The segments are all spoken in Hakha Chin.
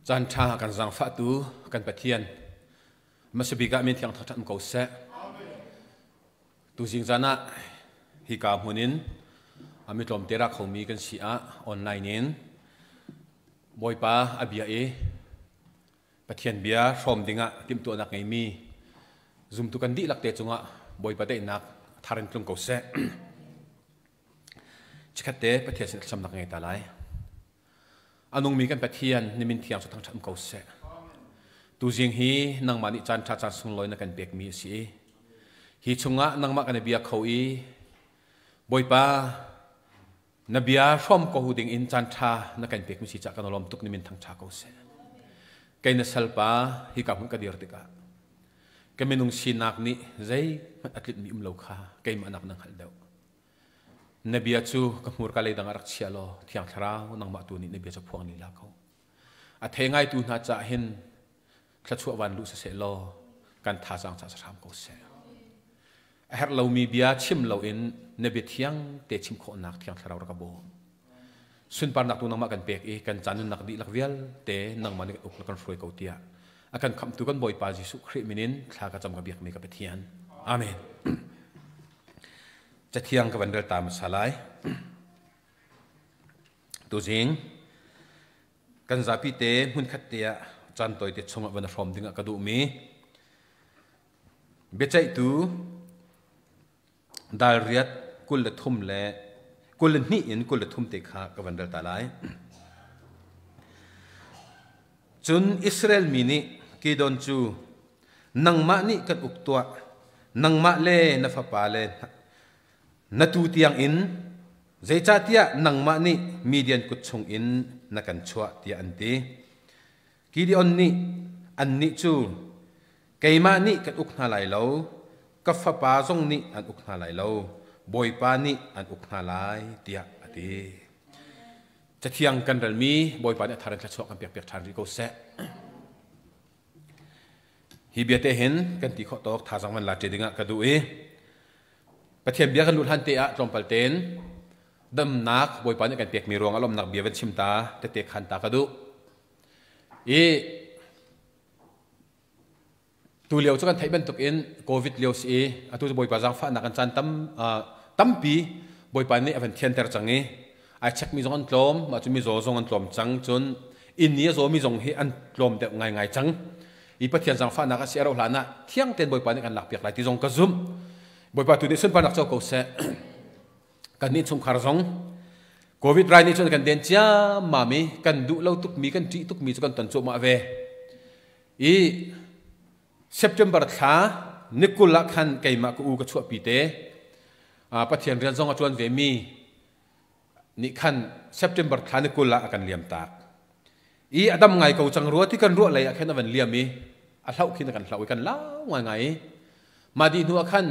Caan ṭha kan zaangfahtu kan Pathian hmasabik ah min thiang thangṭhat um ko seh. Tuzing zan ah hika hmun in mi tlawmte ra khomi kan si ah online in Bawipa a bia i Pathian bia hrawm dingah timhtuahnak ngeimi zumtu kan dihlak te cungah Bawipa daihnak thar in tlung ko seh. Chikkhat te Pathian sin thlacamnak ngei ta lai. A nungmi kan Pathian na min thiang cu thangṭhat um ko seh. Tuzing hi nangmah nih caan ṭha caan sunglawi na kan pekmi a si i hi chungah nangmah kan i bia kho i Bawipa na bia hrawm ko ding in caan ṭha na kan pekmi si cah kan lawm tuk ni min thangṭha ko seh. Kei na salpa hika hmun ka dir tikah ka minung sinak nih zeihmanh a tlinhmi um lo kha keimah nak na hngalh deuh. Na bia cu ka hmurka lei dang ah rak chia law Thiang Thlarau nangmah tu nih na bia cu phuang lila ko. A thei ngaitu hna caah hin thluachuah van luh siseh law kan thazaang caah si hram ko seh. A herh lomi bia chim loin na bia thiang te chim khawhnak Thiang Thlarau rak ka bawm. Sunparnak tu nangmah kan pek i kan caan nunnak dihlak vialte nangmah nih kan uk le kan hruai ko tiah a kan khamhtu kan Bawipa Jesuh Khrih min in thla ka cam ka biakmi ka Pathian. Amen. Cathiang ka van rel ta hmasa lai. Tuzing kan zapi te hmunkhat te ah caan tawi te chungah van hrawm dingah ka duhmi biaceihtu dal riat 23 le 22 in 23 te kha ka van rel ta lai. Cun Israel mi nih Gideon cu nangmah nih kan uk tuah, nangmah le na fapa le na tu tiangin, zeicahtiah nangmah nih Midian kut chungin na kan chuah, tiah an ti. Gideon nih annih cu, Keimah nih kan uk hna lai lo, ka fapa zong nih an uk hna lai lo, Bawipa nih an uk hna lai, tiah a ti. Cathiang kan relmi Bawipa nih a thar in thluachuah kan pekpiak ṭhan rih ko seh. Hi bia te hin kan ti khawh tawk thazaang van la ṭi dingah ka duh i Pathian bia kan luh hlan te ah tlawmpal tein damnak Bawipa nih kan pekmi ruangah lawmnak bia van chim ta tete khan ta ka duh. I tu lio cu kan theih bantuk in COVID lio si i atu cu Bawipa zaangfahnak kan caan tam tampi Bawipa nih a van thianter cang i ai chekmi zong an tlawm, mah cu mizaw zong an tlawm cang, cun inn i a zawmi zong hi an tlawm deuh ngaingai cang i Pathian zaangfahnak a si a rauh hlan ah thiang tein Bawipa nih kan lakpiak lai ti zong ka zumh. Bawipa tu nih sunparnak co ko seh. Kannih chungkhar zong COVID rai nih cun kan den ciammam i kan duh lo tukmi, kan ṭih tukmi cu kan ton cuahmah ve. I September thla ni 20 ah khan keimah ka u ka chuahpi te, Pathian rian zong a ṭuan ve mi nih khan September thla ni 20 ah a kan liam tak. I a dam ngai ko cang rua ti kan ruah lei ah khan a van liam i a hlauh khin a kan hlauh i kan lau ngaingai i mah dih hnu ah khan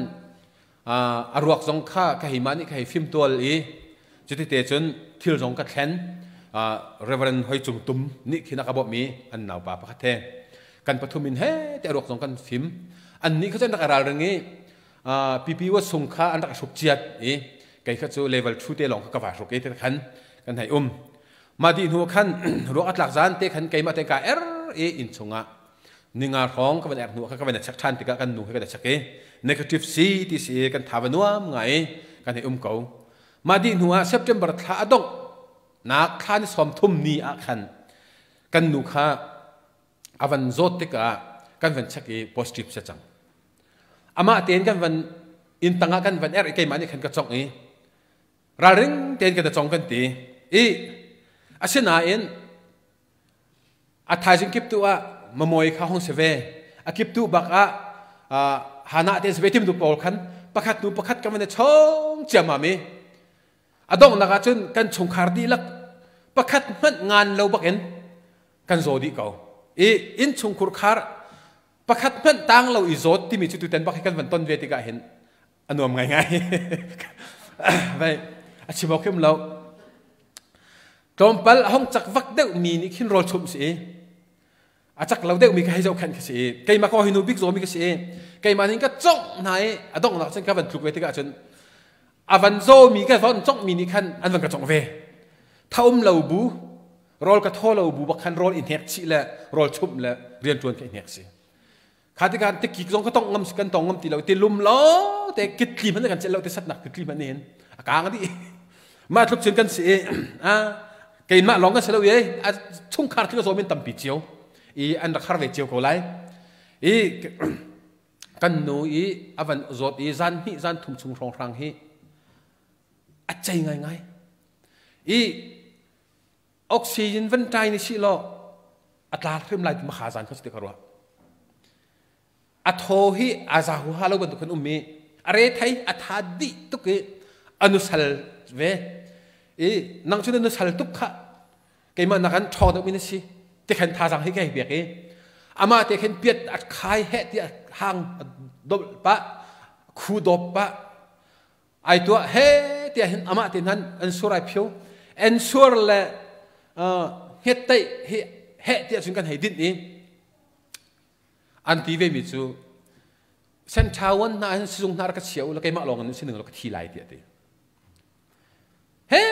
a ruak zong kha ka hei mah nih ka hei fimtual i cuti te cun thil zong ka thlen. Reverend Hoi Cung Tum nih khin a ka bawmh i an naupa pakhat he kan pathum in he te a ruak zong kan fim. An nih kha cun rak ralring i PP wa sung kha an rak hruk ciat i kei kha cu level 2 te lawng kha ka va hruk i te khan kan hei um. Mah dih hnu khan ruak a tlak zan te khan keimah te ka er i inn chungah ninga hrawng ka van er hnu kha ka van check ṭhan tikah kan nu he kan check i negative si ti si kan tha va nuam ngai kan hei um ko. Mah dih hnu ah September thla a dongh nak thla ni 30 ni ah khan kan nu kha a van zawt tikah kan van check i positive si cang. Amah tein kan van inn tangah kan van er i keimah nih khan ka congh i ralring tein kan cong kan ti i asinain a thaizing kip tu ah mamawi kha hong si ve, a kip tu bak ah hana te si ve tim tu pawl khan pakhat nu pakhat kan van i chong ciammam i a donghnak ah cun kan chungkhar dihlak pakhat hmanh ngan lo bakin kan zaw dih ko i inn chungkhur khar pakhat hmanh tang lo i zawt timi cu tuten bak hi kan van ton ve tikah hin a nuam ngaingai. Vai a chim awk him lo. Tlawmpal a hong cak vak deuh mi nih khin rawl chumh si i a cak lo deuh mi ka hei zohkhenh ka si i keimah ka hinu bik zawmi ka si i keimah nih ka congh hna i a donghnak cun ka van tluk ve tikah cun a van zawmi ka van congh mi nih khan an van ka congh ve. Tha um lo bu. Rawl ka thaw lo bu bak khan rawl i hnek chih le rawl chumh le rianṭuan ka i hnek si. Kha tikah tikik zong ka tong ngam kan tong ngam ti lo ti lum lo te kitli hmanh kan celh lo te satnak kitli hmanh hin a kaang dih. Mah tluk cun kan si i a keimah lawng kan si lo i a chungkhar thil zawm in tampi cio i an rak har ve cio ko lai. I kan nu i a van zawt i zan hnih zan thum chung hrawnghrang hi a cei ngaingai. I oxygen van ṭai ni si law a tla hrim lai ti ma kha zan kha ti ka ruah. A thaw hi a za huaha lo bantuk khan um i a re thei a tha dih tuk i anu sal ve i nang cu na sal tuk kha keimah nakan ṭhawng deuh mi na si ti khan thazang hi ka hei pek i amah te khin piat a khai heh ti a hang dop pah khu dop pah ai tuah he tiah hin amah te nan an sur ai phio an sur le hnget taih hi heh tiah cun kan hei dinh i an ti ve mi cu senṭhawan hna hin sizung hna ka chia u la keimah lawng in sining lo ka thi lai tiah ti he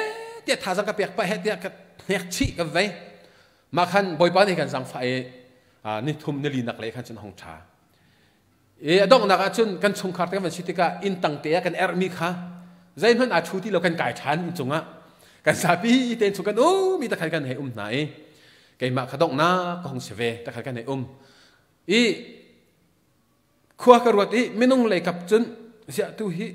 tiah thazang ka pek pa he tiah ka hnek chih ka vei mah khan bawipa nih kan zangfah i ni thum ni li nak le khan cun hong ṭha I a donghnak ah cun kan chungkhar te kan van si tikah inn tang te ah kan erhmi kha zeihmanh aa ṭhu ti lo kan kai ṭhan inn cungah kan zapi tein chung kan um i takhan kan hei um hna i keimah kha donghnak ka hung si ve takhan kan hei um i khua ka ruat i minung lei kap cun ziah tu hi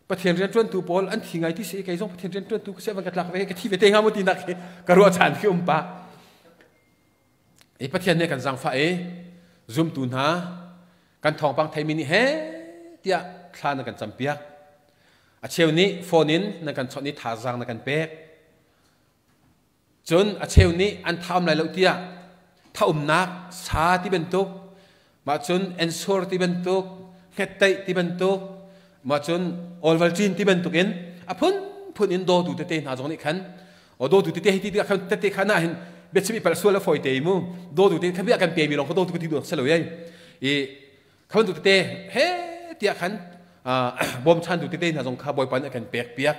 Pathian rianṭuantu pawl an thi ngai ti si kei zong Pathian rianṭuantu ka si van ka tlak ve ka thi ve te hnga mu ti nak hi ka ruah chan khi um pah. I Pathian nih kan zaangfah i zumtu hna kan thawngpang theimi nih he tiah thla na kan campiak. A cheu nih phone in nan kan chawnh i thazaang na kan pek. Cun a cheu nih an tha um lai lo tiah thaumnak sa ti bantuk, mah cun ensur ti bantuk, hngetteih ti bantuk, mah cun olvalṭin ti bantuk in a phunphun in dawtu tete hna zong nih khan o dawtu tete hei ti tikah khan tete khan ah hin biachim i palh sual a fawi te mu dawtu te khan bia kan pe mi lawng kha dawtu ka ti duh selo ei i kha bantuk tete he tiah khan bawmchantu tete hna zong kha bawipa nih a kan pek piak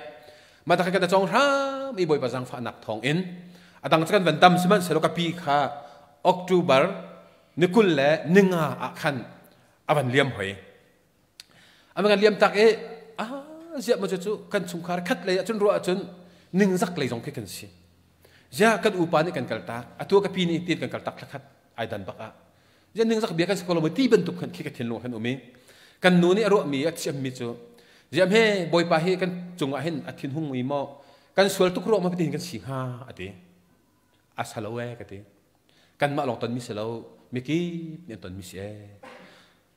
mah tak kan cong hram i bawipa zaangfahnak thawng in a dang cu kan van dam sihmanhsehlaw ka pi kha October ni 25 ah khan a van liam hoi. A van liam tak i ah ziah ma cu kan chungkhar khat lei ahcun ruah ahcun ningzak lei zong khi kan si. Ziah kan upa nih kan kaltak, atu ka pi nih tin kan kaltak thlakhat ai dan bak ah. Ziah ningzak bia kan si ko lo ti bantuk khan khi ka thinlung khan um i kan nu nih a ruahmi a thiammi cu ziah he bawipa hi kan cungah hin a thinhung mi maw kan sual tuk ruah ma tin kan si hnga a ti. A salo e ka ti. Kanmah lawng tonmi si lo, mikip nih an tonmi si e.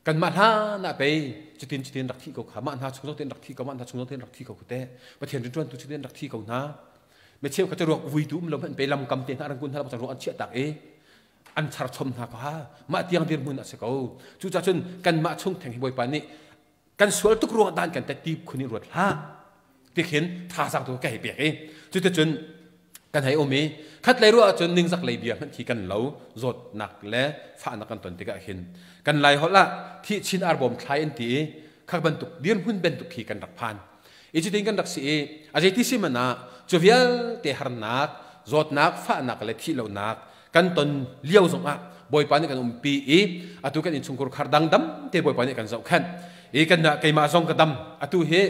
Kanmah hlan ah pei cutin cutin rak thi ko kha mah hna chung zong tein rak thi ko mah hna chung zong tein rak thi ko te Pathian rianṭuantu cutin rak thi ko hna mi cheu kha cu ruak vuitu um lo hmanh pei lamkam te hna ran kun hna lo ruak an chiah tak i an char chom hna ko ha mah tiang dirhmun a si ko cucaah cun kanmah chung theng hi Bawipa nih kan sual tuk ruang dan kan tet ti khun in ruat hlah tikhin thazaang tu ka hei pek i cuticun kan hei um i khat lei ruah ahcun ningzak lei bia hmanh khi kan lo zawtnak le fahnak kan ton tikah hin kan lai holh ah thi chin arbawm thlai an ti i khak bantuk dirhmun bantuk khi kan rak phan i cutin kan rak si i a zeiti si man ah cu vialte harnak zawtnak fahnak le thih lonak kan ton lio zongah Bawipa nih kan umpi i atu kan innchungkhur khar dang dam te Bawipa nih kan zohkhenh i kan keimah zong ka dam atu hi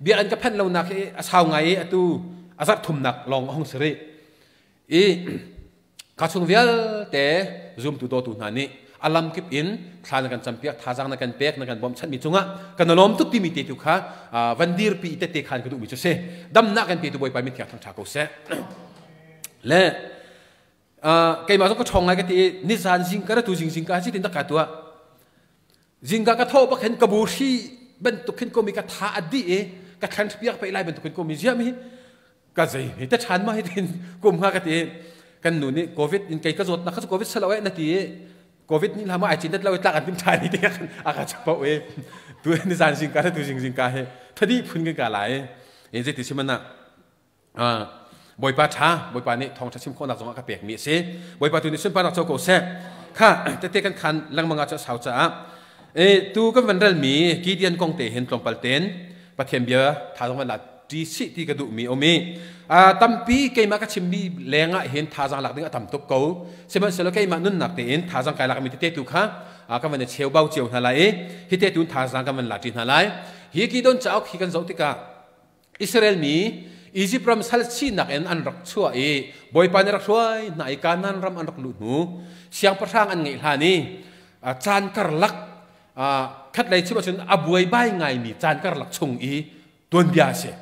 bia an ka phanh lonak hi a sau ngai i atu a zarh thumnak lawng a hung si rih i ka chung vialte zumtu dawtu hna nih a lam kip in thla na kan campiak thazaang na kan pek na kan bawmchanmi cungah kan lawm tuk timi te tu kha van dirpi tete khan ka duhmi cu si damnak kan petu Bawipa min thiang thangṭha ko seh le keimah zong ka ṭhawng ngai ka ti i nizan zingka tu zing zingka si tin ka tuah zingka ka thawh bak hin ka bu hri bantuk khin komi ka tha a dih i ka thlan piak pe lai bantuk khin komi ziam hi ka zei hi te ṭhan ma hi tin kum hnga ka ti kan nu nih covid in kei ka zawt na kha cu covid salo eh na ti i covid nih lama ai cin dat lo i tlak an tim ṭhan i te a ka chapau i tu nizan zingka tu zing zingka he thadi phun kan ka lai i zeiti simana Bawipa ṭha, Bawipa nih thawngṭha chim khawhnak zongah ka pekmi a si. Bawipa tu nih sunparnak co ko seh. Kha tete kan khan lengmang ah cu a sau caah e, tu kan van relmi Gideon kong te hin tlawmpal ten Pathian bia tha zong van la ṭi sih ti ka duhmi um i tampi keimah ka chimmi lengah hin thazaang lak ding a tam tuk ko. Sihmanhsehlaw keimah nunnak tein thazaang kai lakmi tete tu kha kan van i cheubau cio hna lai i hi te tu thazaang kan van la ṭi hna lai. Hi Gideon cauk hi kan zoh tikah Israel mi Egypt ram sal sinak in an rak chuah i Bawipa nih rak hruai hna i Kanaan ram an rak luh hnu siangpahrang an ngeih hlan i caan karlak khatlei chim ahcun a buaibai ngaimi caan karlak chung i tuanbia a si.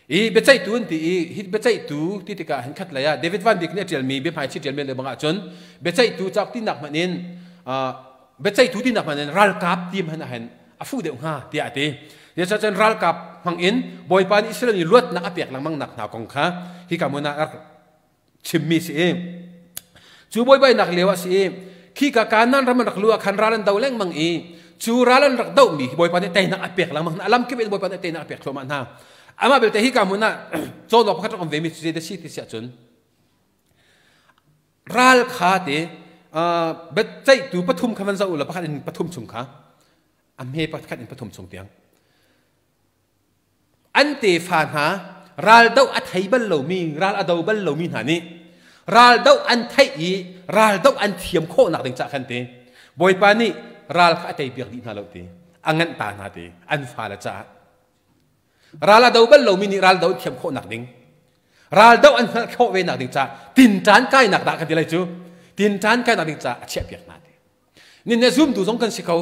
I biaceihtu an ti i hi biaceihtu ti tikah hin khatlei ah David Van Bik nih a ṭialmi biahmaichi ṭialmi le bang ahcun biaceihtu cauk tinak hmanh in biaceihtu tinak hmanh in ralkap ti hmanh ah hin a fuh deuh hnga tiah a ti. Zeicahcun ralkap hmang in Bawipa nih Israel mi luatnak a pek lengmang nak hna kong kha hika hmun ah rak chimmi si i cu buaibainak lio ah si i khika Kanaan ram an rak lu ah khan ral an do lengmang i cu ral an rak dohmi hi Bawipa nih teinak a pek lengmang hna. A lamkip in Bawipa nih teinak a pek thluahmah hna. Amah belte hika hmun ah cawnawk pakhat rak um vemi cu zei dah si ti si ahcun ral kha te biaceihtu pathum kha van zoh u law pakhat in pathum chung kha a hme pakhat in pathum chung tiang an tefa hna raldoh a thei bal lomi ral a do bal lomi hna nih raldoh an theih i raldoh an thiam khawhnak ding cah khan te Bawipa nih ral kha a tei piak dih hna lo ti a nganh ta hna ti an fale caah ral a do bal lomi nih raldoh an thiam khawhnak ding raldoh an hngalh khawh ve nak ding caah tinṭan kainak dah kan ti lai cu tinṭan kainak ding caah a chiah piak hna ti Nin ne zumtu zong kan si ko.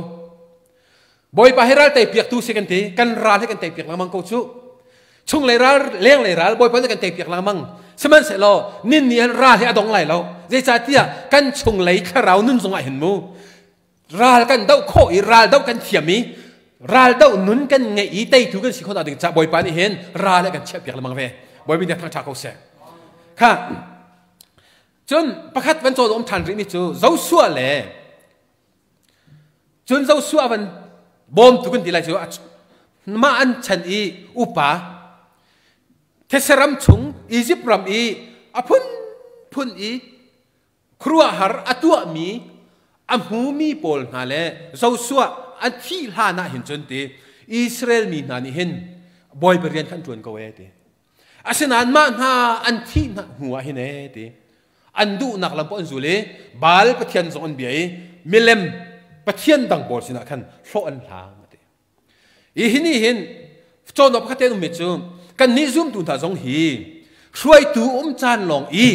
Bawipa hi ral teipiaktu si kan ti. Kan ral hi kan teipiak lengmang ko cu. Chunglei ral, lenglei ral, Bawipa nih kan teipiak lengmang. Sihmanhsehlaw nin nih hin ral hi a dong lai lo. Zeicahtiah kan chunglei thlarau nun zongah hin mu ral kan doh khawh i ral doh kan thiam i ral doh nun kan ngeih i teitu kan si khawh ding ca Bawipa nih hin ral hi kan chiahpiak lengmang ve. Bawipa nih thangṭha ko seh. Kha Cun pakhat van cawn um ṭhan rihmi cu Joshua le cun Joshua van bawmtu kan ti lai cu mah an chan i upa these ram chung Egypt ram i a phunphun i khuaruahhar a tuahmi a hmumi pawl hna le Joshua an thih hlan ah hin cun ti Israel mi hna nih hin Bawipa rian kha an ṭuan ko ee ti. Asinain mah hna an thih hnu ah hin ee ti an duhnak lam paoh an zul i Baal pathian zong an bia i milem pathian dang pawl sinah khan hlawh an hlang a ti. I hi nih hin cawnawk pakhat te ummi cu kannih zumtu hna zong hi hruaitu um caan lawng i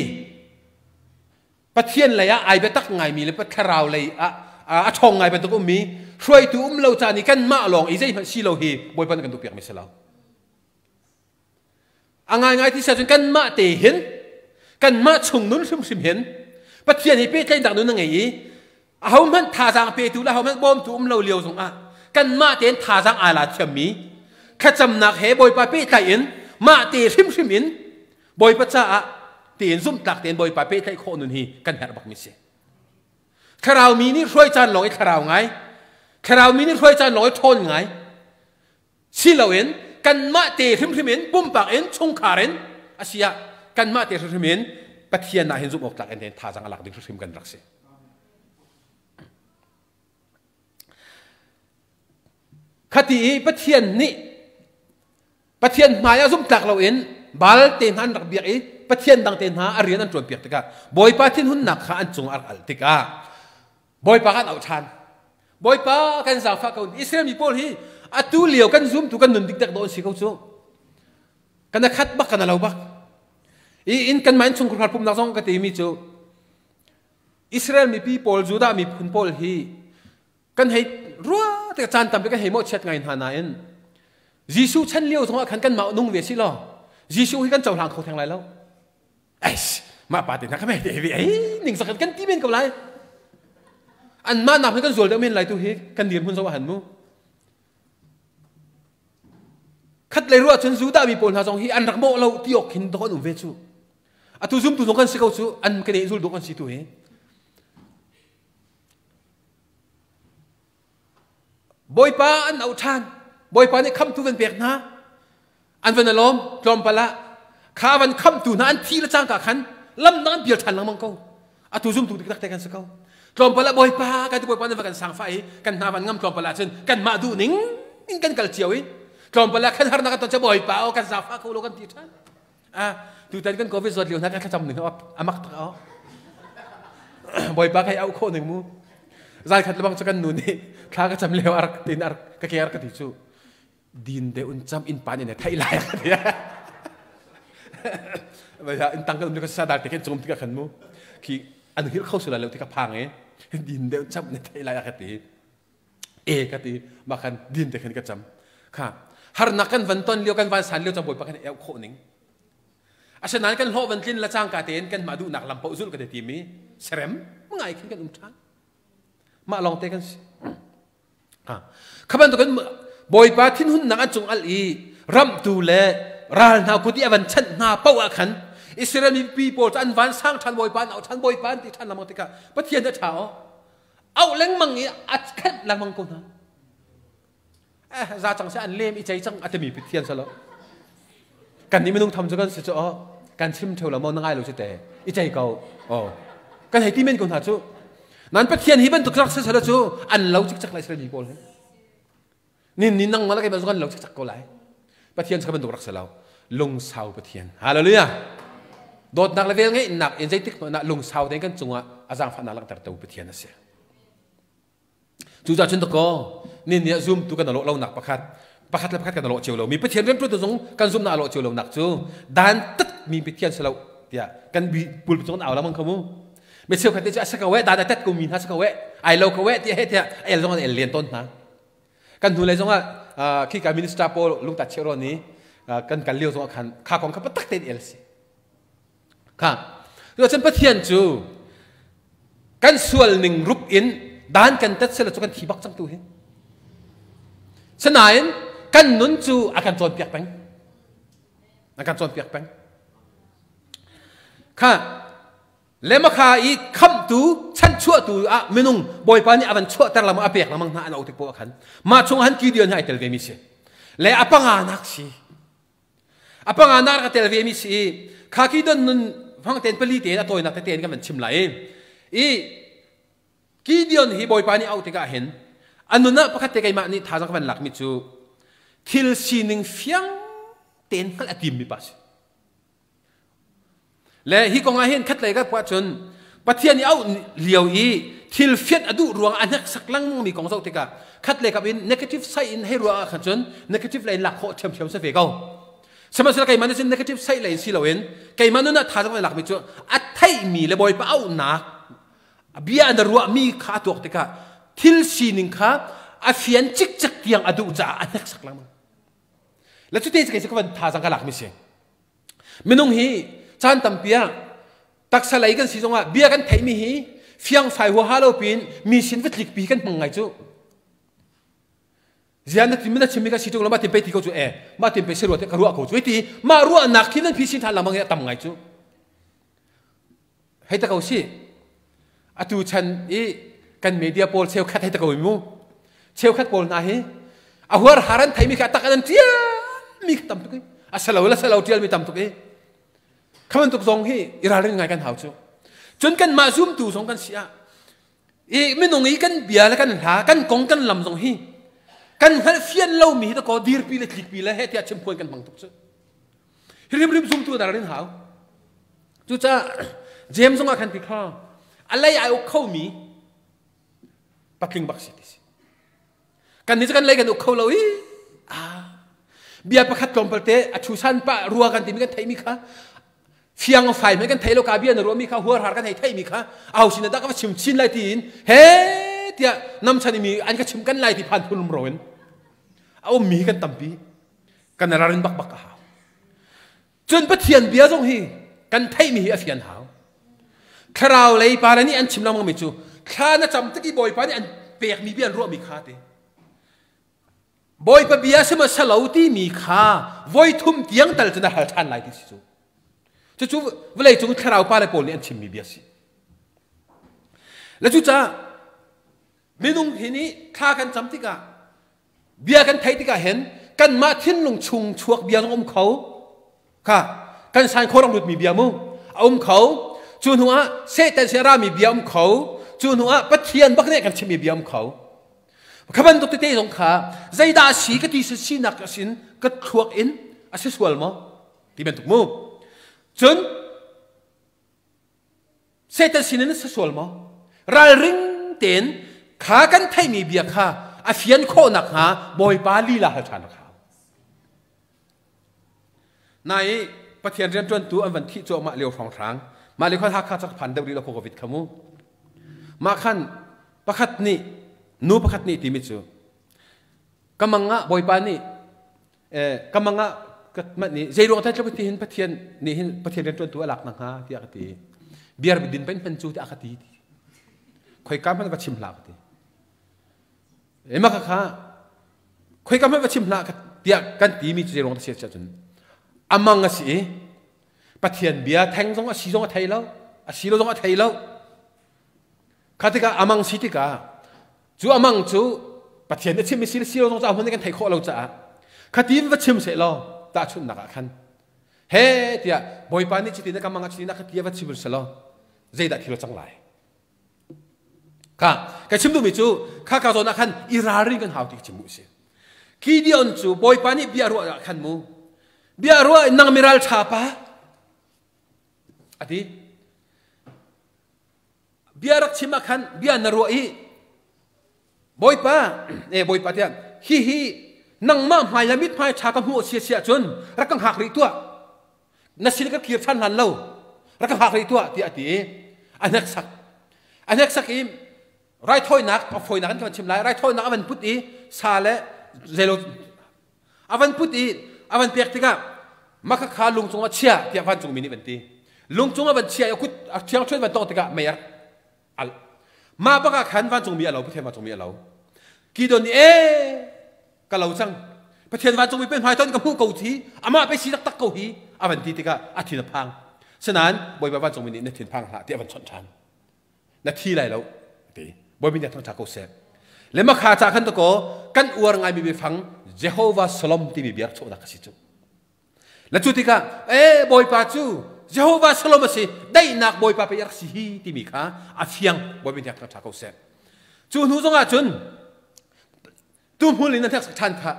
Pathian lei ah ai biatak ngaimi le thlarau lei ah a ṭhawng ngai bantuk ummi hruaitu um lo caan i kanmah lawng i zeihmanh si lo hi Bawipa nih kan duhpiakmi si lo. A ngaingai ti cun kanmah te hin kanmah chung nun hrimhrim hin Pathian hi pehtlaihnak nun a ngei i ahohmanh thazaang petu le ahohmanh bawmtu um lo lio zongah kanmah tein thazaang aa la thiammi thlacamnak he Bawipa pehtlaih in mah te hrimhrim in Bawipa caah tein zumhtlak tein Bawipa pehtlaih khawh nun hi kan herh bakmi si. Thlarau mi nih hruai caan lawng i thlarau ngai, thlarau mi nih hruai caan lawng i ṭhawn ngai, Si loin kanmah te hrimhrim in pumpak in chungkhar in a si ah kanmah te hrimhrim in Pathian ah hin zumh awk tlak in thazaang a lak ding hrimhrim kan rak si. Khati i Pathian nih Pathian hmai ah zumhtlak loin Baal te hna an rak biak i Pathian dang te hna a rian an ṭuan piak tikah Bawipa thinhunnak kha an cung a rak alh tikah Bawipa kan auh ṭhan. Bawipa kan zaangfah ko. Israel mi pawl hi atu lio kan zumtu kan nun dikdek dawh an si ko cu. Kan a khat bak kan a lo bak. I in kan mah innchungkhar pumnak zong ka timi cu Israel mipi pawl Judah miphun pawl hi kan hei rua te caan tampi kan hei mawhchiat ngai hna nain Jesuh chan lio zongah khan kanmah nung ve si law Jesuh hi kan cohlang kho theng lai lo. Ais, mah pa te hna kha mei te hi ei ning sak kan ti men ko lai. An mah nak hi kan zual deuh men lai tu hi kan dir hmun zo han mu. Khat lei ruah cun Judah mi pawl hna zong hi an rak mawh lo ti awk khin dawh an um ve cu. Atu zumtu zong kan si ko cu an kan zul dawh kan si tu hi. Bawipa an auh ṭhan. Bawipa nih khamtu van pek hna. An van alawm tlawmpal ah kha van khamtu hna an thi le cangka khan lam dang an pial ṭhan lengmang ko. Atu zumtu diktak te kan si ko. Tlawmpal ah Bawipa kan ti Bawipa nan va kan sangfah i kan hna van ngam tlawmpal ah cun kanmah duh ning in kan kal cio i. Tlawmpal ah khan harnak kan ton cu Bawipa aw kan zaangfah ko lo kan ti ṭhan. Ah, tutan kan COVID zawt lio hna kan thlacam ning a mak tak aw. Bawipa kai au khawh ning mu. Zan khat lebang cu kan nu nih thla ka cam lio arak tin arak ka ke arak ka ti cu din de un cam in pan in thai lai ka ti. Vai in tang kan um ka sa dal te khin chung tika khan mu khi an hil kho sula lo tika phang e din de un cam ne thai lai ka ti. E ka ti ma khan din te khan ka cam. Kha harnak kan van ton lio kan van san lio cam bawipa kan eu khawh ning. Asinain kan hlawh van tlin la cangka tein kan mah duhnak lam paoh zulh kan i tim i serem ngai khin kan um ṭhan. Mah lawng te kan si. Ha. Kha bantukin Bawipa thinhunnak an cung al i ramhtu le ral hna kut i a van chanh hna paoh ah khan Israel mipi pawl cu an van sang ṭhan Bawipa an auh ṭhan Bawipa an ti ṭhan lengmang tikah Pathian a ṭha aw. Auh lengmang i a khenh lengmang ko hna. Eh, za cang se an lem i cei cang a timi Pathian salo. Kan nih minung tham cu kan si cu oh, kan chim theo lo maw na ngai lo si te i cei ko. Oh. Kan hei ti men ko hna cu. Nan Pathian hi bantuk rak sasalo cu an lo cikcek lai Israel mi pawl hi. Nin ni nang mala keimah zong an lo cikcek ko lai. Pathian cu bantuk rak si lo. Lungsau Pathian. Hallelujah. Dawtnak le vel ngeihnak in zeitik hmanh ah lungsau tein kan cungah a zaangfahnak langhter tu Pathian a si. Cucaah cun dakaw ni nih zumtu kan alawh lonak pakhat pakhat le pakhat kan alawh cio lo mi Pathian rianṭuantu zong kan zumnak alawh cio lonak cu dan tat mi Pathian si lo tiah kan bi pulpit zong an au lengmang kho mu. Mi cheukhat nih cu a si ko eh dan a tat ko mi hna si ko eh ai lo ko eh tiah he tiah el zong an el len tawn hna. Kan hnulei zong ah khika minister pawl lungtat cheuh rawn i kan kal lio zong ah khan kha kong kha patak tein el si. Kha. Cucun Pathian cu kan sual ning rup in dan kan tat sela cu kan thi bak cang tu hi. Sinain kan nun cu a kan cawnpiak peng. A kan cawnpiak peng. Kha lemakha i khamtu chanchuahtu ah minung Bawipa nih a van chuahter lamang a pek lamang hna an auh tik poah khan mah chung han Gideon hi ai tel ve mi si. Le a panga nak si. A panganak rak a tel vemi si i khaki don nun hmang ten pali tein a tawinak tete in kan van chim lai i Gideon hi Bawipa nih auh tikah hin a nun ah pakhat te keimah nih thazaang ka van lakmi cu thil sining fiang tein hngalh a timmi pa si. Le hi kong ah hin khatlei ka puah cun Pathian i auh lio i thil fianh a duh ruang a hneksak lengmangmi kong zoh tikah khatlei kap in negative side in hei ruah ah khan cun negative lei in lak khawh ṭhiamṭhiam si ve ko. Sihmanhsehlaw keimah nih cun negative side lei in si loin keimah nun ah thazaang lakmi cu a theihmi le Bawipa auhnak bia an ruahmi kha a tuak tikah thil sining kha a fian cikcek tiang a duh caah a hneksak lengmang. Le cute cu kei cu ka van thazaang ka lakmi si. Minung hi caan tampi ah taksa lei kan si zongah bia kan theihmi hi fiangfai huaha lo piin mi sin va tlikpi kan hmang ngai cu. Zian na tim na chimmi ka si ṭung lo ma tim pe ti ko cu e ma tim pe si ruah te ka ruah ko cu ti mah ruahnak khi nan phi sin ṭhan lengmang hi a tam ngai cu. Hei ta ko si. Atu chan i kan media pawl cheukhat hei ta ko mu. Cheukhat pawl hna hi a huar har an theimi kha tak an ṭial mi kha tam tuk i a salo le salo ṭial mi tam tuk i kha bantuk zong hi i ralrin ngai kan hau cu. Cun kanmah zumtu zong kan si ah i minung i kan bia le kan hla kan kong kan lam zong hi kan hngalh fian lomi hi ta ko dirpi le tlikpi le he tiah chimphuan kan hmang tuk cu. Hi rimrim zumtu na ralrin hau. Cucaah James zong ah khan ti kha a lei ai uk khomi patling bak si ti si. Kan nih cu kan lei kan uk kho lo i ah bia pakhat tlawmpal te a chusan pa rua kan timi kan theimi kha fiang fai hmanh kan thei lo ka bia na ruahmi kha huar har kan hei theimi kha au sin dah ka va chim chin lai tiin he tiah namchan mi an ka chim kan lai ti phan phun ro in a ummi kan tampi kan rarin bak bak a hau. Cun Pathian bia zong hi kan theihmi hi a fian hau. Thlarau lei pa le nih an chim lengmangmi cu thla na cam tik i Bawipa nih an pekmi bia an ruahmi kha ti. Bawipa bia sihmanhsehlaw salo timi kha voi thum tiang tal cu na hal ṭhan lai ti si cu. Cucu vawlei cung thlarau pa le pawl nih an chimmi bia si. Le cucaah minung hi nih thla kan cam tikah Bia kan theih tikah hin kanmah thinlung chung chuak bia zong um kho. Kha kan sain khorong lutmi bia mu a um kho. Cu hnu ah Satan sin rami bia um kho. Cu hnu ah Pathian bak nih kan chimmi bia um kho. Kha bantuk tete zong kha zeidah a si ka ti sinak sin ka thluak in a si sual maw ti bantuk mu. Cun Satan sin in a si sual maw? Ralring tein kha kan theihmi bia kha a fian khawh nakhnga Bawipa lila hal ṭhan a hau. Nai Pathian rianṭuantu an van thih cuahmah lio hrawnghrang mah lio khan Hakha cak phan deuh rih lo Covid kha mu. Mah khan pakhat nih nu pakhat nih timi cu ka mang ah Bawipa nih ka mang ah ka manh nih zei ruang tluk ti hin Pathian nih hin Pathian rianṭuantu a lak na hnga tiah ka ti. Biar din pen pen cu tiah ka ti. Khoi ka hmanh va chim hlah ka ti. Ema kha kha khoika hmanh va chim hlah tiah kan timi cu zeiruang dah si ahcun amang a si i Pathian bia theng zong a si zong a thei lo a si lo zong a thei lo kha tikah amang si tikah cu amang cu Pathian a chim i si le si lo zong cu ahmun kan thei khawh lo caah khatin va chim seh law tahchunhnak ah khan he tiah Bawipa nih cutin ka mang ah cutin a ka ti va chim seh law zeidah thil a cang lai Kha ka chim duhmi cu kha ka zawn ah khan i ralring kan hau ti ka chim mu si. Gideon cu Bawipa nih bia ruah ah khan mu bia ruah nang miral ṭha pa a ti. Bia rak chim ah khan bia na ruah i Bawipa e Bawipa tiah hihi nangmah hmai le mithmai ṭha ka hmuh sia sia cun rak ka hngak rih tuah na sin ka kir ṭhan hlan lo rak ka hngak rih tuah tiah a ti i a hneksak a hneksak i raithawinak a fawinak in kan chim lai raithawinak a van put i sa le zeilo a van put i a van pek tikah maka kha lung cungah chia tiah vancungmi nih van ti lung cungah van chia i a kut a ṭhiangṭhuan van tawng tikah mei a al mah bak ah khan vancungmi a lo Pathian vancungmi a lo Kidon nih e ka lo cang Pathian vancungmi pe hmai ton ka hmuh ko thi amah pe si taktak ko hi a van ti tikah a thin a phang sinain Bawipa vancungmi nih na thin phang hlah tiah a van chawnh ṭhan na thi lai lo ti Bawipa nih thangṭha ko seh le makha ca khan to kan uar ngaimi biafang Jehovah Shalom timi bia chawhnak ka si cu Le cu tikah ee Bawipa cu Jehovah Shalom a si daihnak Bawipa pei a rak si hi timi kha a fiang Bawipa nih ṭha ko seh. Cu hnu zongah cun tuhmul in a hneksak ṭhan kha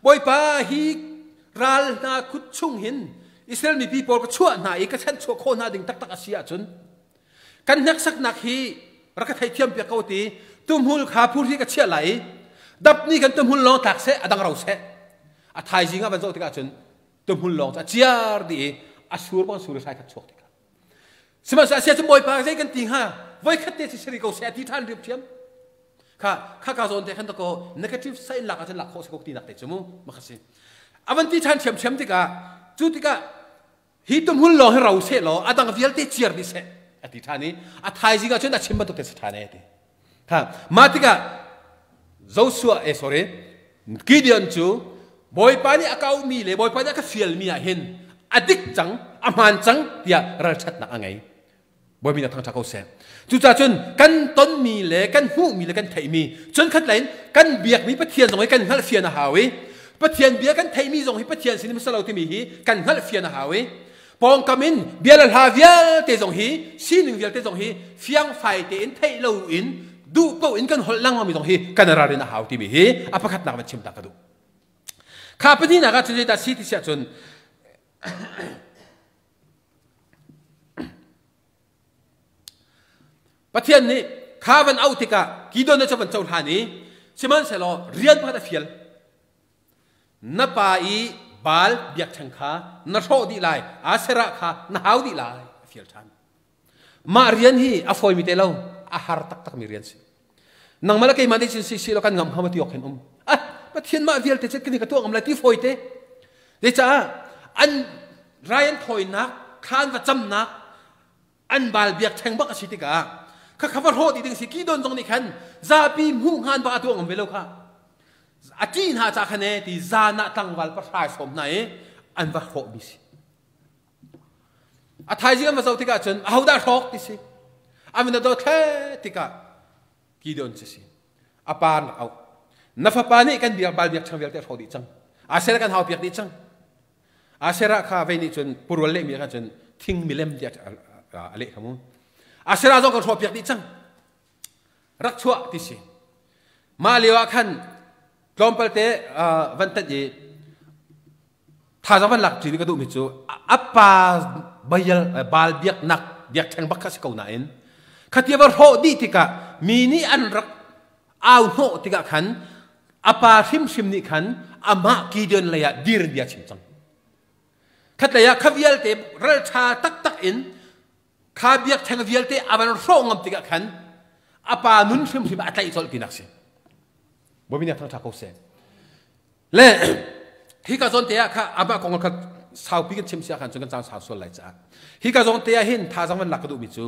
Bawipa hi ral hna kut chung hin Israel mipi pawl ka chuah hna i ka chanhchuah khawh hna ding taktak a si ahcun kan hneksaknak hi rak ka theithiam piak ko ti tuhmul kha phur hi ka chiah lai i dap nih kan tuhmul lawng tlak seh a dang ro seh a thaizing ah van zoh tikah cun tuhmul lawng cu a ciar dih i a sur bang sur i hrai khat chuak tikah sihmanhsehlaw sia cu bawipa zei kan ti hnga voi khat te si siri ko seh a ti ṭhan riam kha kha ka zawn te khan ko negative sa in lak ahcun lak khawh si ko ti nak te cu mu ma kha si a van ti ṭhan ṭhiamṭhiam tikah cu tikah hi tuhmul lawng hi ro seh law a dang vialte ciar dih seh a ti ṭhan i a thaizing ah cun a chim bantuk te si ṭhan e ti Ha, mah tikah Joshua eh sorry Gideon cu Bawipa nih a kaumi le Bawipa nih a ka fialmi ah hin a dik cang, a hmaan cang tiah ralṭhatnak a ngei. Bawipa nih thangṭhat ko seh. Cucaah cun kan tonmi le kan hmuhmi le kan theihmi cun khat in kan biakmi Pathian zong hi kan hngalhfian a hau i Pathian bia kan theihmi zong hi Pathian sin in lo timi hi kan hngalhfian a hau i pawngkam in bia le hla vialte zong hi sining vialte zong hi fiangfai tein theih lo in duh paoh in kan holh lengmang mi zong hi kan ralrin a hau timi hi a pakhatnak van chim ta ka duh kha pahnihnak ah cun zeidah si ti siah cun Pathian nih kha van auh tikah Gideon cu van cohlan i sihmanhsehlaw rian pakhat a fial Na pa i Baal biakṭheng kha na hrawh dih lai, Asherah kha na hau dih lai, a fial ṭhan. Mah rian hi a fawimi te lo, a har taktakmi rian si. Nangmah le keimah nih cun si si lo kan ngam hnga ti awk hin um. Ah, Pathian mah vialte cu kini ka tuah ngam lai ti fawi te. Zecaah an rai an thawinak, thla an va camnak, an bal biakṭheng bak a si tikah kha kha va hrawh dih ding si Kidon zong nih khan zapi hmuh hngan bak a tuah ngam ve lo kha a ṭih hna ca khan e ti zan ah tlangval pahra sawm hna i an va hrawh mi si a thaizing an va zoh tikah cun ahodah hrawk ti si an van do thle tikah Gideon cu si a pa rak auh na fapa nih kan biak bal biakṭheng vialte a hrawh dih cang Asher kan hau piak dih cang Asherah kha vei nih cun purual lehmi kha cun thing milem tiah a leh kha mu. Asherah zong kan hrawhpiak dih cang. Rak chuah ti si. Mah lio ah khan tlawmpal te van tanh i thazaang van lak ṭi ka duhmi cu a pa bayal baal biaknak biakṭheng bak kha si ko nain khatia va hrawh dih tikah mi nih an rak au hnawh tikah khan a pa hrimhrim nih khan amah Gideon lei ah dir in bia chim cang. Khatlei ah kha vialte ralṭha taktak in kha biakṭheng vialte a van hrawh ngam tikah khan a pa nun hrimhrim a tlaih colh tinak si. Bawi nih thangṭha ko seh. Le hika zawn te ah kha amah kong kha saupi kan chim sia khan cun kan caan sau sual lai caah hika zawn te ah hin thazang van lak ka duhmi cu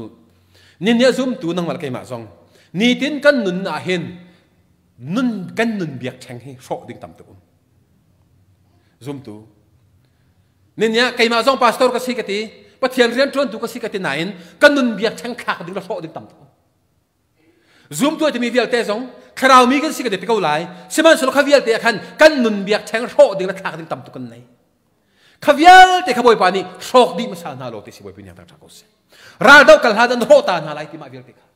nin nih a zumtu nangmah le keimah zong nitin kan nun ah hin nun kan nun biakṭheng hi hrawh ding tam tuk um zumtu nin nih keimah zong pastor ka si ka ti Pathian rian ṭuantu ka si ka ti nain kan nun biakṭheng thlak ding le hrawh ding tam tuk um Zumtu a timi vialte zong thlarau mi kan si ka ti ko lai. Sihmanhsehlaw kha vialte ah khan kan nun biakṭheng hrawh ding le thlak ding tam tuk kan nei. Kha vialte kha Bawipa nih hrawk dih hmasa hna law ti si Bawipa nih ṭha ko seh. Ral do kal hlan an hrawh ta hna lai ti mah vialte kha.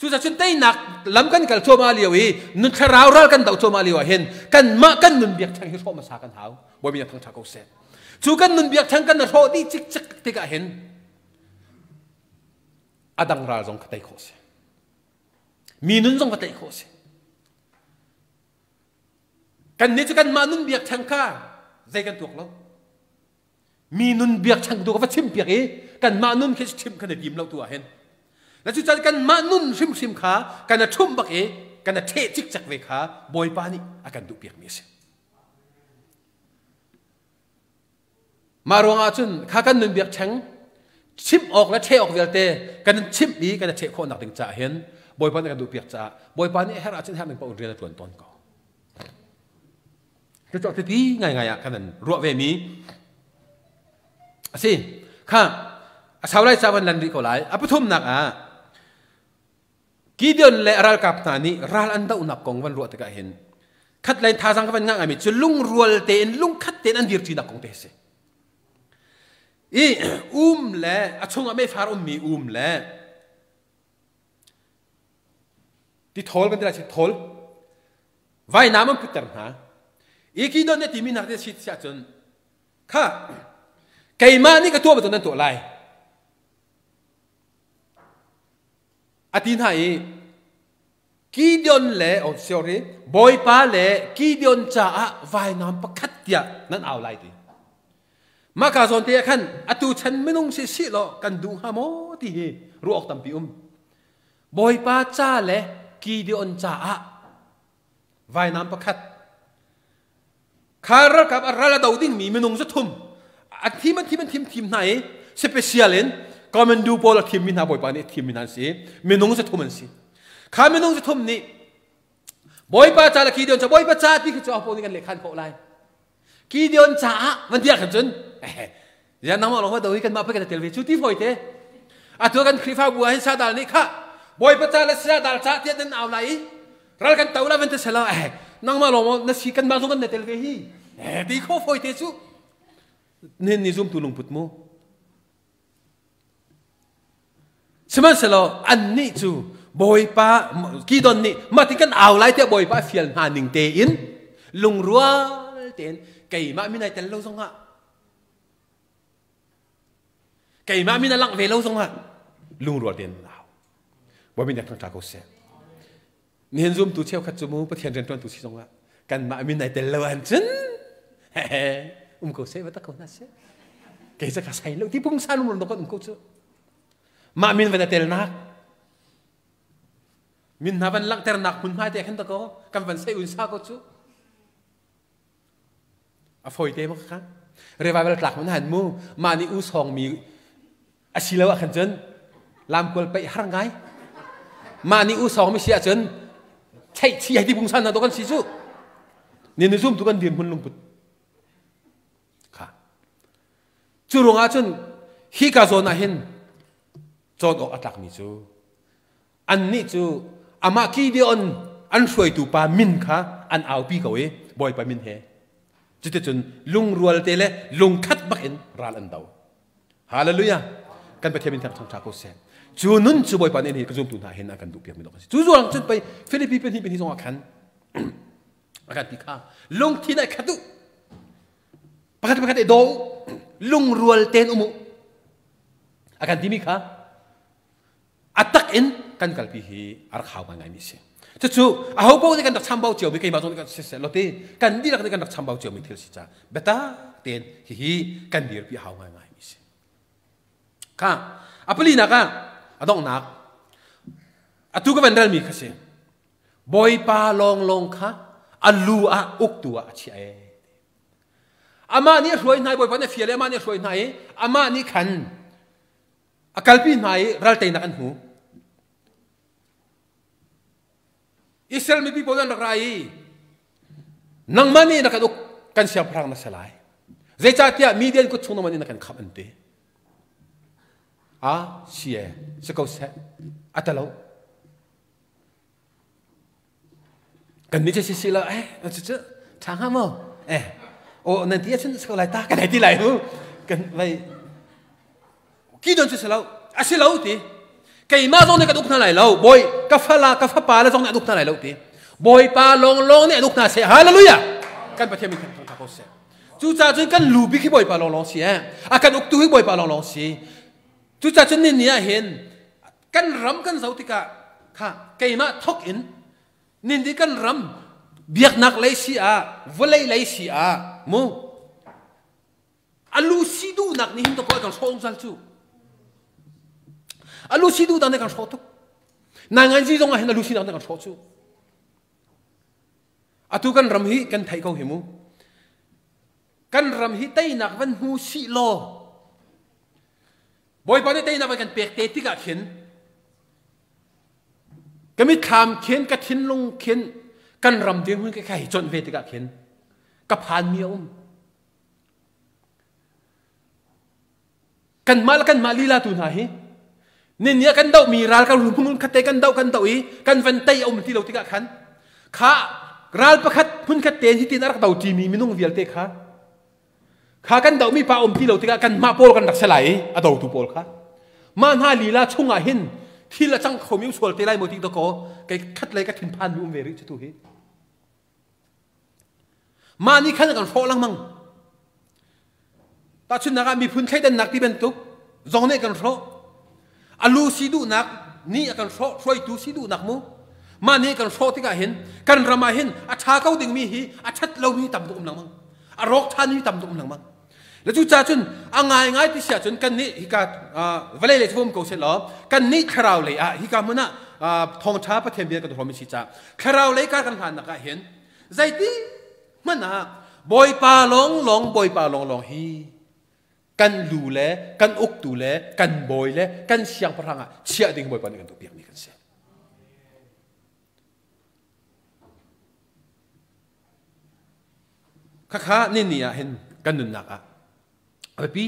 Cucaah cun teinak lam kan kal cuahmah lio i nun thlarau ral kan doh cuahmah lio ah hin kanmah kan nun biakṭheng hi hrawh hmasa kan hau. Bawipa nih thangṭha ko seh. Cu kan nun biakṭheng kan hrawh dih cikcek tikah hin a dang ral zong kha tei khawh si mi nun zong kha tei khawh si kan nih cu kanmah nun biakṭheng kha zei kan tuak lo mi nun biakṭheng tu ka va chim piak i kanmah nun khi chim kan i tim lo tu ah hin na cu can kanmah nun hrimhrim kha kan a ṭhumh bak i kan a ṭheh cikcek ve kha Bawipa nih a kan duh piakmi a si. Mah ruangah cun kha kan nun biakṭheng chimh awk le ṭheh awk vialte kan in chimh i kan i ṭheh khawhnak ding caah hin Bawipa nih kan duhpiak caah Bawipa nih a herh ahcun herh ning paoh in rian a ṭuan tawn ko. Cucu tipi ngaingai ah kan in ruah ve mi a si. Kha a sau lai ca van lan rih ko lai. A pathumnak ah Gideon le a ralkap hna nih ral an dohnak kong van ruah tikah hin khatlei thazaang ka van ngah ngaimi cu lungrual tein lungkhat tein an dirṭinak kong te a si. I um le a chungah meifar ummi um le tithawl kan ti lai thawl vainam an putter hna. I Gideon nih timi hna te si ahcun kha keimah nih ka tuah bantuk nan tuah lai. A ti hna i Gideon le oh sorry Bawipa le Gideon caah vainam pakhat tiah nan au lai ti. Mah ka zawn te ah khan atu chan minung si si law kan duh hnga maw ti hi ruah awk tampi um. Bawipa ca le Gideon caah vainam pakhat Kha ralkap a ral a do dingmi minung za thum a thim an thim an thim thim hna i special in commando pawl a thimmi hna bawipa nih a thimmi hna an si minung za thum an si kha minung za thum nih bawipa ca le Gideon ca bawipa ca ti khi cu aho nih kan lehkhan khawh lai Gideon caah van tiah khan cun ya nangmah lawng do hi kanmah pei kan tel ve cu ti fawi te atu kan Khrihfabu ah hin sadal nih kha bawipa ca le sadal ca tiah nan au lai i ral kan to la van te sela eh nangmah lawng na si kanmah zong kan na tel ve hi eh ti kho fawi te cu nen ni zum tu lungput mu sihmanhsehlaw annih cu bawipa Kidon nih mah ti kan au lai tiah bawipa a fial hna ning tein lungrual tein keimah min ai tel lo zongah Keimah min a langh ve lo zongah lungrual tein au. Bawi min thangṭha ko seh. Nihin zumtu cheukhat cu mu Pathian rianṭuantu si zongah kanmah min ai tel lo an cun um ko seh va tak ko hna seh. Kei ca ka sai lo ti pungsan um kan um ko cu. Mah min van a telnak min hna van langhternak hmun hmai te khan ta ko kan van sei un sa ko cu. A fawi te bak kha. Revival tlak man han mu. Mah nih u sawng mi a si lo ah khan cun lamkual peih har ngai. Mah nih u sawng mi si ahcun cheih chi hai ti pungsan na to kan si cu. Ni ni zum tu kan dir hmun lungput. Kha. Cu ruangah cun hi ka zawn ah hin cawn awk a tlakmi cu Annih cu amah Gideon an hruaitu pa min kha an aupi ko i Bawipa min he. Cuticun lungrual te le lungkhat bak in ral an do. Hallelujah! Kan Pathian min thang ṭha ko seh. Cu nun cu Bawipa nih ka zumtu hna hin a kan duhpiakmi dawh a si. Cu ruang cun pei Filipi pahnih pahnih zongah khan a kan ti kha lungthin ai khat u. Pakhat pakhat i daw u. Lungrual tein um u. A kan timi kha a tak in kan kalpi hi a rak hau ngaingaimi a si. Cucu aho paoh nih kan rak chambau ciomi keimah zong nih kan siseh lo ti kan dihlak nih kan rak chambau ciomi thil si ca biatak tein hihi kan dirpi a hau ngaingaimi a si. Kha a palinak ah a donghnak atu ka van relmi kha si. Bawipa lawnglawng kha a lu ah uktu ah a chiah ee. Amah nih a hruai hna i Bawipa nih a fial i amah nih a hruai hna i amah nih khan a kalpi hna i ral teinak an hmu. Israel mipi pawl an rak ra i nangmah nih na kan uk kan siangpahrang na si lai. Zeicahtiah Midian kut chung nangmah nih na kan khamh an ti. A si e, si ko seh. A talo. Kan nih cu si si lo eh cu cu ṭha hnga maw eh aw nan ti ahcun si ko lai ta kan hei ti lai mu kan vai ki don cu si lo a si lo ti keimah zong nih kan uk hna lai lo bawi ka fala ka fapa le zong nih an uk hna lai lo ti bawipa lawnglawng nih an uk hna seh hallelujah kan pathian min thangtha ko seh cucaah cun kan lu bik hi bawipa lawnglawng si eh a kan uktu hi bawipa lawnglawng si cucaah cun ni ni ah hin kan ram kan zoh tikah kha keimah thok in nindi kan ram biaknak lei si ah vawlei lei si ah mu alu si duhnak nih hin to ko kan hrawh zungzal cu alu si duhnak nih kan hrawh tuk nangan zi zong ah hin alu sinak nih kan hrawh cu atu kan ram hi kan theih ko hi mu kan ram hi teinak van hmu si law Bawipa nih teinak kan pek te tikah khin ka mitthlam khin ka thinlung khin kan ram dirhmun ka hei conh ve tikah khin ka phanmi a um. Kanmah le kanmah lila tu hna hi nin nih kan dohmi ral kan hmun khat te kan doh kan doh i kan van tei a um ti lo tikah khan kha ral pakhat hmun khat te hi tin a rak do ṭimi minung vialte kha Kha kan dohmi pa um ti lo tikah kanmah pawl kan rak si lai i a dotu pawl kha. Mah hna lila chungah hin thil a cang khomi um sual te lai maw ti dakaw kei khat lei ka thinphan mi um ve rih cu tu hi. Mah nih khan kan hrawh lengmang. Tahchunhnak ah miphun thleidannak ti bantuk zong nih kan hrawh. A lu si duhnak nih a kan hrawh, hruaitu si duhnak mu. Mah nih kan hrawh tikah hin kan ram ah hin a ṭha ko dingmi hi a ṭhat lomi tam tuk um lengmang. A rawk ṭhanmi tam tuk um lengmang. Le cucaah cun a ngaingai ti si ahcun kan nih hika vawlei lei cu um ko seh law kan nih thlarau lei ah hika hmun ah thawngṭha Pathian bia kan hrawm si caah thlarau lei kar kan hlannak ah hin zeiti hmanh ah Bawipa lawnglawng Bawipa lawnglawng hi kan lu le kan uktu le kan bawi le kan siangpahrang ah chiah ding Bawipa nih kan duhpiakmi kan si. Khakha ni ni ah hin kan nunnak ah a biapi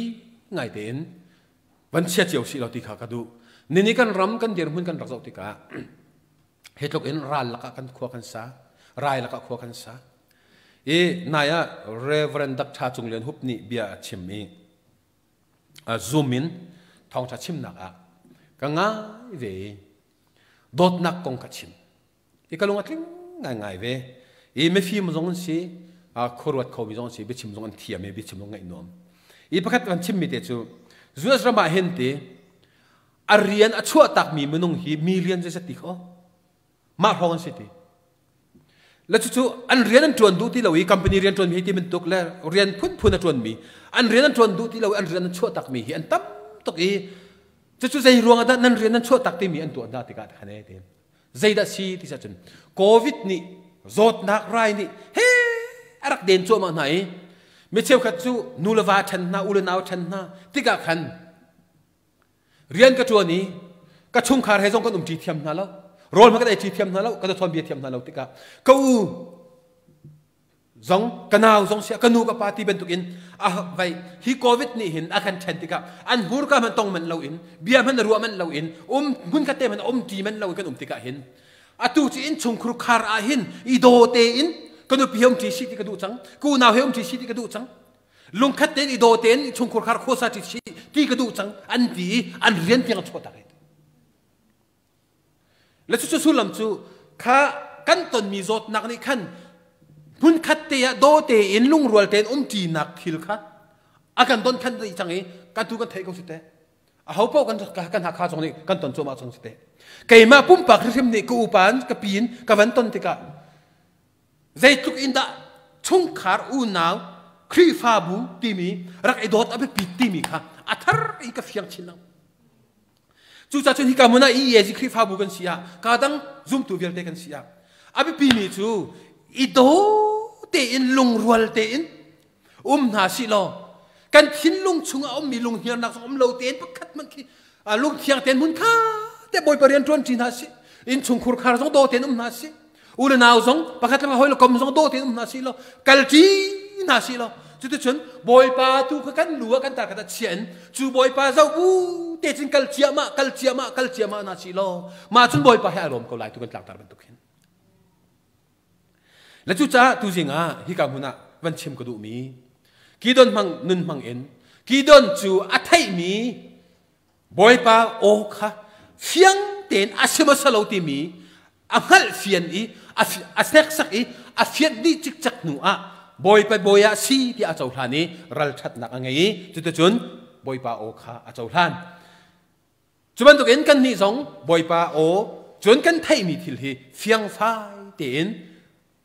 ngai tein van chia cio si lo ti kha ka duh. Nini kan ram kan dirhmun kan rak zoh tikah hi tluk in ral lakah kan khua kan sa, rai lakah khua kan sa. I nai ah Reverend Dr. Cung Lian Hup nih bia a chim i Zoom in thawngṭha chimnak ah ka ngai ve i dawtnak kong ka chim. I ka lung a tling ngaingai ve. I mifim zong an si, khuaruat khomi zong an si, biachim zong an thiam i biachim zong ngaih nuam. I pakhat kan chimmi te cu US ram ah hin ti a rian a chuahtakmi minung hi million zeizat ti kho mah hrawng an si ti. Le cucu an rian an ṭuan duh ti lo i company rian ṭuanmi hi ti bantuk le rian phunphun a ṭuanmi an rian an ṭuan duh ti lo i an rian an chuahtakmi hi an tam tuk i cucu zei ruang ah dah nan rian nan chuahtak timi an tuah hna tikah khan e ti zeidah si ti cun covid nih zawtnak rai nih he a rak den cuahmah hna i mi cheukhat cu nu le va ṭhen hna u le nau ṭhen hna tikah khan Rian ka ṭuan i ka chungkhar he zong kan umṭi thiam hna lo. Rawl hmanh kan ei ṭi thiam hna lo, kan thawn bia thiam hna lo tikah ka u zong ka nau zong sia ka nu ka pa ti bantukin a vai hi covid nih hin a kan ṭhen tikah an hmurka hmanh tong manh loin bia hmanh ruah manh loin um hmun khat te hmanh um ṭi manh loin kan um tikah hin atu cu innchungkhur khar ah hin i daw tein ka nupi he um ṭi si ti ka duh cang ka unau he um ṭi si ti ka duh cang lungkhat tein i daw tein chungkhur khar khuasa ti ti ka duh cang an ti i an rian tiang a chuah tak. Le cucu sullam cu kha kan tonmi zawtnak nih khan hmunkhat te ah daw tein lungrual tein umṭinak thil kha a kan don khan dih cang i kan tu kan theih ko si teh. Aho paoh kan kan Hakha zong nih kan ton cuahmah cang si teh. Keimah pumpak hrimhrim nih ka upa in ka pi in ka van ton tikah zeitluk in dah chungkhar unau Khrihfabu timi rak i dawt a biapit timi kha a thar in ka fiang chin lo. Cucaah cun hika hmun ah EAG Khrihfabu kan si ah ka dang zumtu vialte kan si ah a biapimi cu i daw tein lungrual tein um hna si law kan thinlung chung a ummi lunghniarnak zong um lo tein pakhat hmanh khi lungthiang tein hmun kha te Bawipa rian ṭuan ṭi hna si, innchungkhur khar zong daw tein um hna si, u le nau zong pakhat le hawi le kom zong daw tein um hna si law kal ṭi hna si law, cuticun Bawipa tu kha kan lu ah kan tar khat ah chia in cu Bawipa zoh bu te cun kal ciahmah, kal ciahmah, kal ciahmah hna si law mah cun Bawipa he ai lawm ko lai tu kan tlangtar bantuk hin. Le cucaah tuzing ah hika hmun ah van chim ka duhmi Kidon hmang nun hmang in Kidon cu a theihmi Bawipa aw kha fiang tein a si maw lo timi a hngalh fian i a hneksak i a fianh dih cikcek hnu ah Bawipa bawi ah si tiah a cohlan i ralṭhatnak a ngei i cuticun Bawipa aw kha a cohlan. Cu bantukin kannih zong Bawipa aw cun kan theihmi thil hi fiangfai tein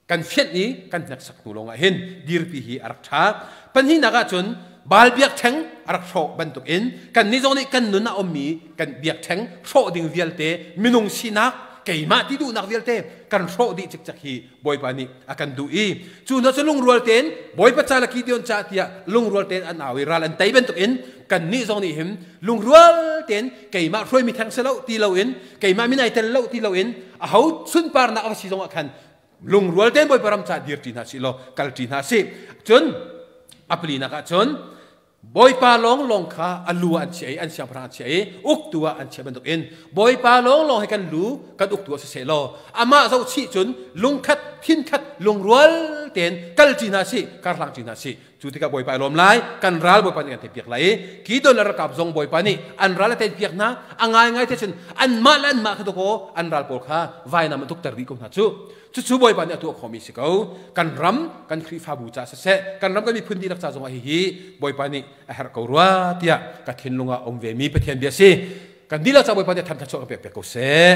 kan fianh i kan hneksak hnu lawngah hin dirpi hi a rak ṭha. Pahnihnak ah cun Baal biakṭheng a rak hrawh bantukin kannih zong nih kan nun ah ummi kan biakṭheng hrawh ding vialte, minung sinak, keimah ti duhnak vialte kan hrawh dih cikcek hi Bawipa nih a kan duh i cu hna cu lungrual tein Bawipa ca le Gideon ca tiah lungrual tein an au i ral an tei bantukin kannih zong nih hin lungrual tein keimah hruaimi theng si lo ti loin, keimah min ai tel lo ti loin, aho sunparnak a va si zong ah khan lungrual tein Bawipa ram ca dirṭi hna sih law kalṭi hna sih. Cun a palinak ah cun Bawipa lawnglawng kha a lu ah an chiah i an siangpahrang an chiah i uktu ah an chiah bantukin Bawipa lawnglawng hi kan lu kan uktu ah siseh law amah zohchih cun lungkhat thinkhat lungrual tein kalṭi hna sih, karhlang ṭi hna sih. Cu tikah Bawipa i lawm lai, kan ral Bawipa nih kan teipiak lai i Kidon le ralkap zong Bawipa nih an ral a teipiak hna. A ngaingai te cun anmah le anmah kha dawkaw an ral pawl kha vainam a tukter dih ko hna cu. Cucu Bawipa nih a tuah khawhmi si ko. Kan ram, kan Khrihfabu ca siseh, kan ram kan miphun dihlak ca zongah hihi Bawipa nih a herh ko rua tiah ka thinlung ah um vemi Pathian bia si. Kan dihlak ca Bawipa nih tham thluachuah kan pek piak ko seh.